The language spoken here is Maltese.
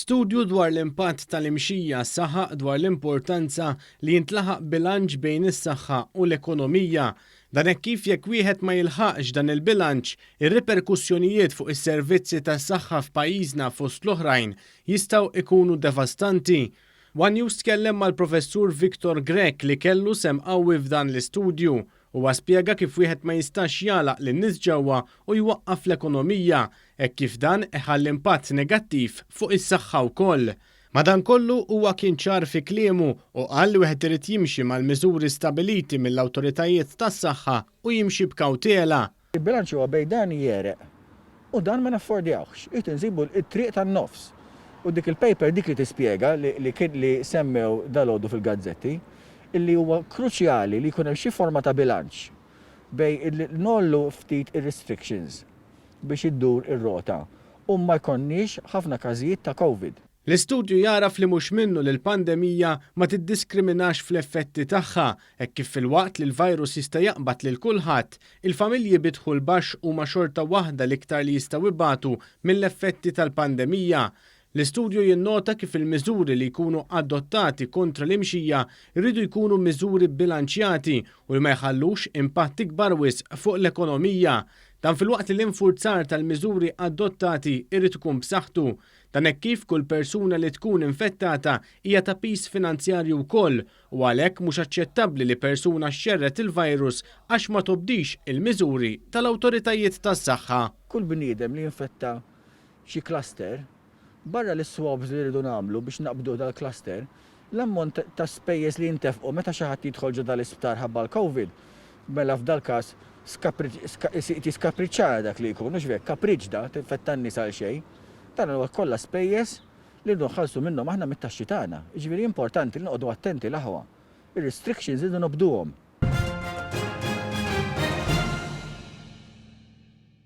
Studju dwar l-impatt tal-imxija saħaq dwar l-importanza li jintlaħaq bilanċ bejn is-saħħa u l-ekonomija. Dan hekk kif jekk wieħed ma jilħaqx dan il-bilanċ, ir-riperkussjonijiet fuq is-servizzi tas-saħħa f'pajjiżna fost l-oħrajn jistgħu ikunu devastanti. One News tkellem mal-Professur Victor Grech li kellu sehem qawwi f'dan l-istudju. Huwa spjega kif wieħed ma jistax jagħlaq lin-nies ġewwa u jwaqqaf l-ekonomija, hekk kif dan iħalli impatt negattiv fuq is-saħħa wkoll. Madankollu huwa kien ċar fi kliemu u qal li wieħed irid jimxi mal-miżuri stabiliti mill-awtoritajiet tas-saħħa u jimxi b'kawtela. Il-bilanċ huwa bejn dan jegħreq u dan ma naffordjawhx. Irid insibu t-triq tan-nofs. U dik il-paper dik li tispjega li kien li semmew dalgħodu fil-gazzetti illi huwa kruċjali li jkun hemm xi forma ta' bilanċ bejn illi ngħollu ftit ir-restrictions biex iddur ir-rota u ma jkollniex ħafna każijiet ta' Covid. L-istudju jagħraf li mhux minnu li l-pandemija ma tiddiskriminax fl-effetti tagħha, hekk kif filwaqt li l-virus jista' jaqbad lil kulħadd, il-familji bi dħul baxx huma xorta waħda l-iktar li jistgħu jbatu mill-effetti tal-pandemija. L-istudju jinnota kif il-miżuri li jkunu adottati kontra l-imxija jridu jkunu miżuri bbilanċjati u li ma jħallux impatt ikbar wisq fuq l-ekonomija. Dan filwaqt li l-infurzar tal-miżuri adottati jrid ikun b'saħħtu. Dan hekk kif kull persuna li tkun infettata hija ta' piż finanzjarju wkoll u għalhekk mhux aċċettabbli li persuna xxerred il-virus għax ma tobdix il-miżuri tal-awtoritajiet tas-saħħa. Kull bniedem li jinfetta xi cluster, barra l-iswabs li rridu nagħmlu biex naqbduh dal-cluster, l-ammont ta' spejjeż li jintefqu meta xi ħadd jidħol ġo dal-isptar ħabba l-Covid, mela f'dal-każ jiskapriċċana dak li jkun, hux vera, kapriċċ da, tinfetta n-nies għal xejn. Dan huwa kollha spejjeż li rridu nħallsu minnhom aħna mit-taxxi tagħna. Jiġifieri importanti li noqogħdu attenti l-aħwa. Ir-restrictions irridu nobduhom.